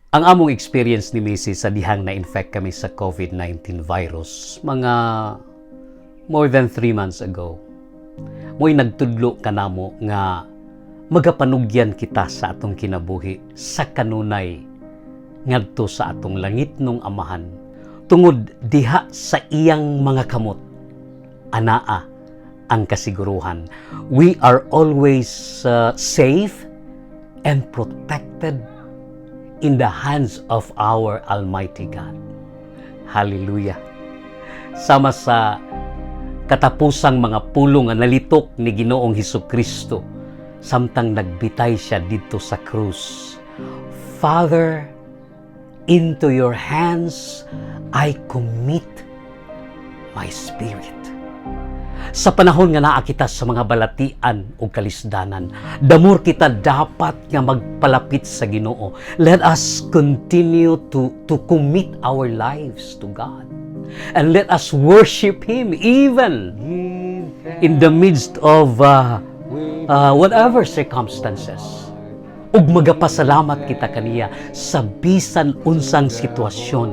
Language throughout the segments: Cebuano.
Ang among experience ni Mrs. sa dihang na-infect kami sa COVID-19 virus mga more than 3 months ago, mo'y nagtudlo kanamo nga magapanugyan kita sa atong kinabuhi sa kanunay ngadto sa atong langitnong Amahan tungod diha sa iyang mga kamot anaa ang kasiguruhan. We are always safe and protected in the hands of our Almighty God. Hallelujah. Sama sa katapusang mga pulong nga nalitok ni Ginoong Hesus Kristo samtang nagbitay siya didto sa krus. "Father, into your hands I commit my spirit." Sa panahon nga naa kita sa mga balatian ug kalisdanan, the more kita dapat nga magpalapit sa Ginoo. Let us continue to commit our lives to God. And let us worship Him even in the midst of whatever circumstances. Ug magapasalamat kita kaniya sa bisan unsang sitwasyon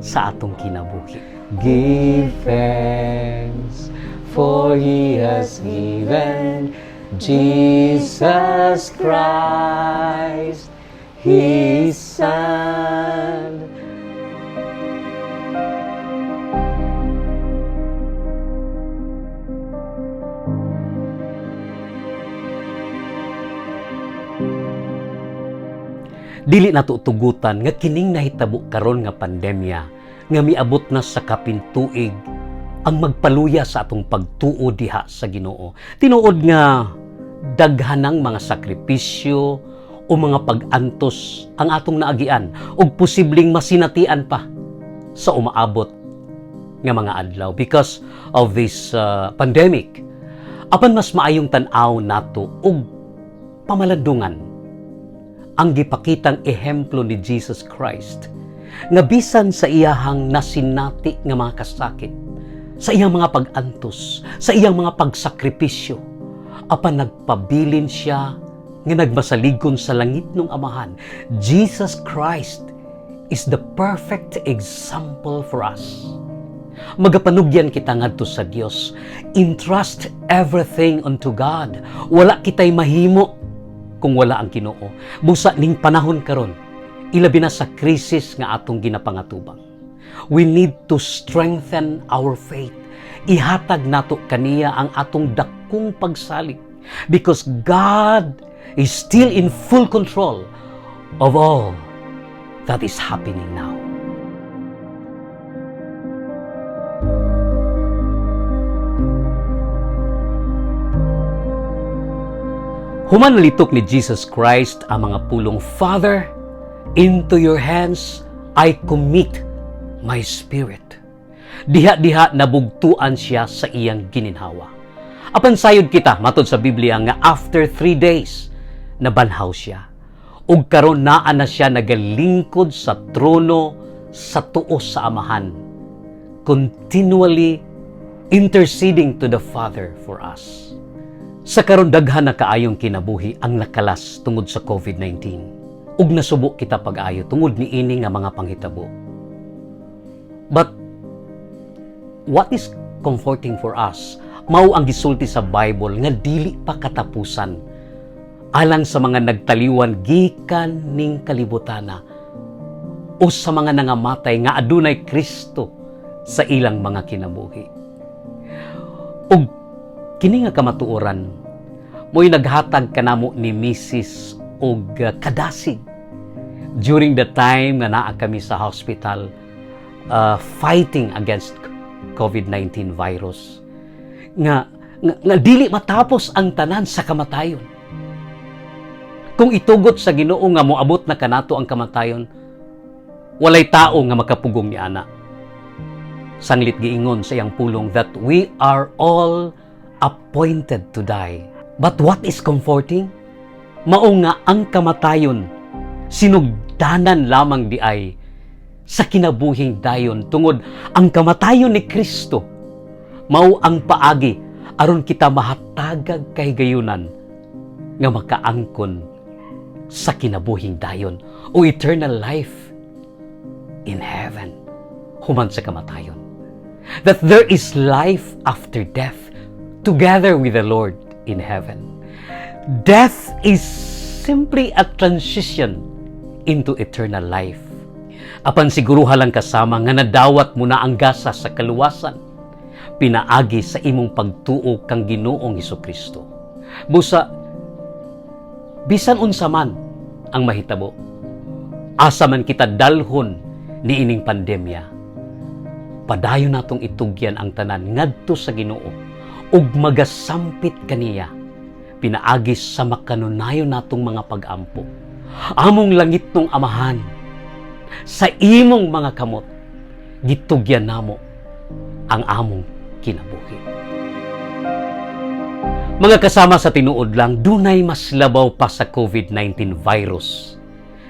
sa atong kinabuhi. Give thanks, for He has given Jesus Christ, His Son. Dili nato tugutan nga kining nahitabo karon nga pandemya nga miabot na sa kapin tuig ang magpaluya sa atong pagtuo diha sa Ginoo. Tinuod nga daghanang mga sakripisyo o mga pag-antos ang atong naagian ug posibleng masinatian pa sa umaabot nga mga adlaw because of this pandemic. Apan mas maayong tan-aw nato ug pamalandungan ang gipakitang ehemplo ni Jesus Christ nga bisan sa iyahang nasinati nga mga kasakit, sa iyang mga pag-antos, sa iyang mga pagsakripisyo, apan nagpabilin siya nga nagmasaligon sa langitnong Amahan. Jesus Christ is the perfect example for us. Magapanugyan kita ngadto sa Dios. Entrust everything unto God. Wala kitay mahimo kung wala ang Ginoo. Busa ning panahon karon, ilabi na sa krisis nga atong ginapangatubang. We need to strengthen our faith. Ihatag nato kaniya ang atong dakong pagsalig because God is still in full control of all that is happening now. Human nalitok ni Jesus Christ ang mga pulong, "Father, into your hands I commit my spirit," diha-diha nabugtuan siya sa iyang gininhawa. Apan sayod kita, matod sa Biblia, nga after 3 days, nabanhaw siya. Ug karon naa na siya nagalingkod sa trono sa tuo sa Amahan, continually interceding to the Father for us. Sa karon, daghan na kaayong kinabuhi ang nakalas tungod sa COVID-19. Ug nasubo kita pag-ayo tungod niini nga mga panghitabo. But what is comforting for us, mao ang gisulti sa Bible nga dili pa katapusan alang sa mga nagtaliwan gikan ning kalibutana o sa mga nangamatay nga adunay Kristo sa ilang mga kinabuhi. Ug kini nga kamatuoran mo'y naghatag kanamo ni Mrs. og kadasig during the time nga naa kami sa hospital fighting against COVID-19 virus nga dili matapos ang tanan sa kamatayon. Kung itugot sa Ginoo nga moabot na kanato ang kamatayon, walay tao nga makapugong ni ana. Sanglit giingon sa iyang pulong that we are all appointed to die. But what is comforting? Mao nga ang kamatayon sinugdanan lamang diay sa kinabuhing dayon tungod ang kamatayon ni Kristo mao ang paagi aron kita mahatagag kahigayunan nga makaangkon sa kinabuhing dayon o eternal life. in heaven human sa kamatayon. That there is life after death together with the Lord in heaven. Death is simply a transition into eternal life. Apan siguruha lang, kasama, nga nadawat mo na ang gasa sa kaluwasan pinaagi sa imong pagtuo kang Ginoong Kristo. Busa bisan unsa man ang mahitabo, asa man kita dalhon niining pandemya, padayon natong itugyan ang tanan ngadto sa Ginoo ug magasampit kaniya pinaagi sa makanunayon natong mga pag-ampo. Among langitnong Amahan, sa imong mga kamot gitugyan namo ang among kinabuhi. Mga kasama, sa tinuod lang, dunay mas labaw pa sa COVID-19 virus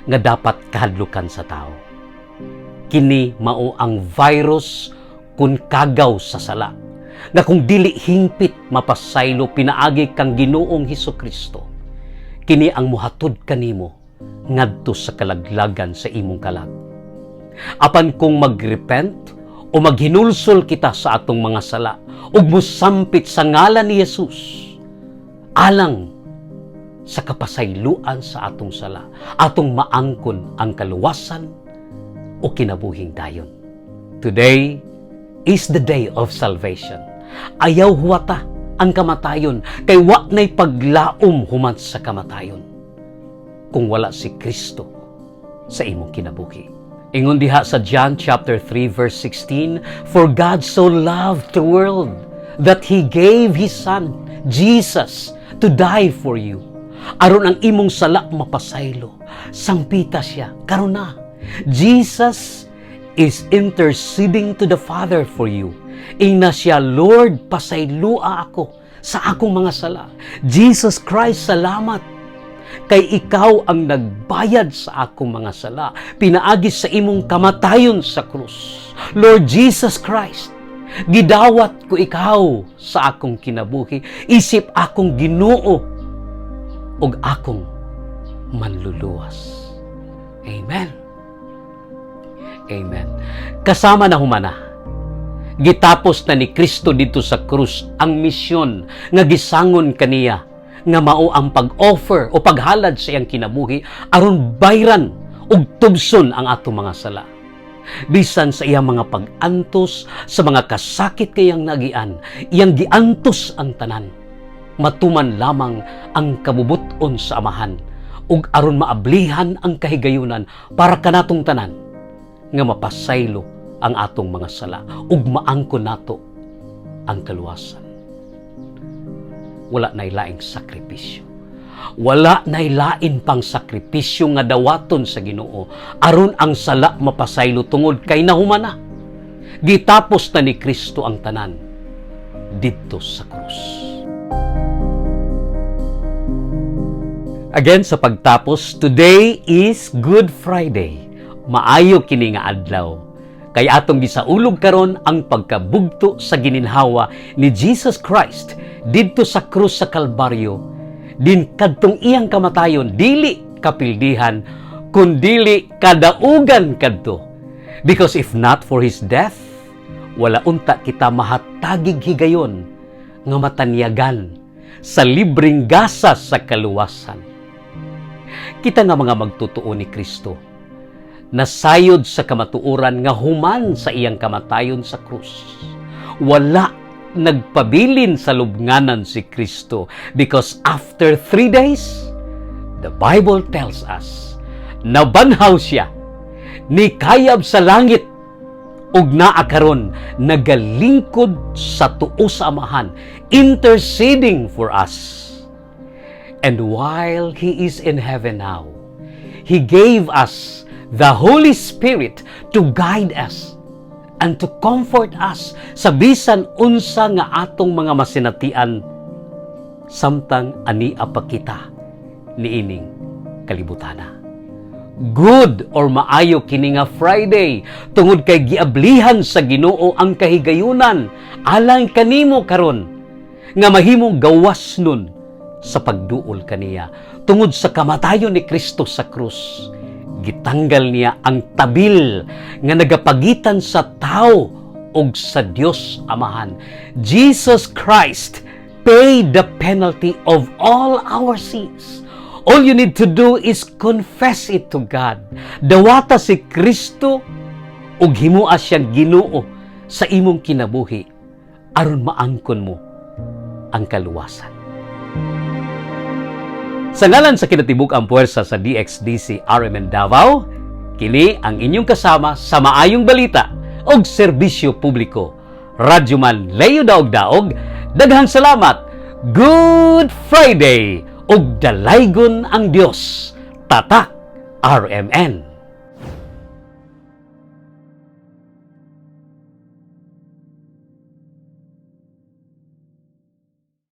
nga dapat kahadlukan sa tao. Kini mao ang virus kun kagaw sa sala nga kung dili hingpit mapasaylo pinaagi kang Ginoong Hesus Kristo, kini ang muhatod kanimo ngadto sa kalaglagan sa imong kalag. Apan kung magrepent o maghinulsol kita sa atong mga sala ug mosampit sa ngalan ni Jesus alang sa kapasayloan sa atong sala, atong maangkon ang kaluwasan o kinabuhing dayon. Today is the day of salvation. Ayaw huwata ang kamatayon kay wa na'y paglaom human sa kamatayon kung wala si Kristo sa imong kinabuhi. Ingon diha sa John chapter 3 verse 16, "For God so loved the world that He gave His Son, Jesus, to die for you." Aron ang imong sala mapasaylo. Sampita siya karon na. Jesus is interceding to the Father for you. Ingna siya, "Lord, pasaylua ako sa akong mga sala. Jesus Christ, salamat kay ikaw ang nagbayad sa akong mga sala pinaagi sa imong kamatayon sa krus. Lord Jesus Christ, gidawat ko ikaw sa akong kinabuhi isip akong Ginoo ug akong manluluwas." Amen. Amen. Kasama, na humana. Gitapos na ni Kristo dito sa krus ang misyon nga gisangon kaniya nga mao ang pag-offer o paghalad sa iyang kinabuhi aron bayran ug tubson ang atong mga sala. Bisan sa iyang mga pag-antos, sa mga kasakit kayang nagian, iyang giantos ang tanan. Matuman lamang ang kabubuton sa Amahan ug aron maablihan ang kahigayunan para kanatong tanan nga mapasaylo ang atong mga sala ug maangkon nato ang kaluwasan. Wala na laing sakripisyo. Wala na lain pang sakripisyo nga dawaton sa Ginoo aron ang sala mapasaylo tungod kay nahumana. Gitapos na ni Kristo ang tanan didto sa krus. Again, sa pagtapos, today is Good Friday. Maayo kini nga adlaw. Kay atong gisaulog karon ang pagkabugto sa gininhawa ni Jesus Christ didto sa krus sa Kalbaryo. Din kadtong iyang kamatayon dili kapildihan kundili kadaugan kadto. Because if not for his death, wala unta kita mahatagig higayon nga matanyagan sa libreng gasa sa kaluwasan. Kita nga mga magtutuo ni Kristo, nasayod sa kamatuoran nga human sa iyang kamatayon sa krus, wala nagpabilin sa lubnganan si Kristo because after 3 days, the Bible tells us, nabanhaw siya, nikayab sa langit, ug naa karon nagalingkod sa tuo sa Amahan, interceding for us. And while He is in heaven now, He gave us the Holy Spirit to guide us and to comfort us sa bisan unsa nga atong mga masinatian samtang ania pa kita niining kalibutana. Good or maayo kini nga Friday tungod kay giablihan sa Ginoo ang kahigayunan alang kanimo karon nga mahimong gawas nun sa pagduol kaniya tungod sa kamatayon ni Kristo sa krus. Gitanggal niya ang tabil nga nagapagitan sa tao ug sa Dios Amahan. Jesus Christ paid the penalty of all our sins. All you need to do is confess it to God. Dawata si Kristo ug himua siyang Ginoo sa imong kinabuhi aron maangkon mo ang kaluwasan. Sa ngalan sa kinatibuk-ang puwersa sa DXDC RMN Davao, kini ang inyong kasama sa maayong balita ug serbisyo publiko. Radyoman Leo Daog-Daog, daghang salamat. Good Friday ug dalaygon ang Dios. Tatak RMN.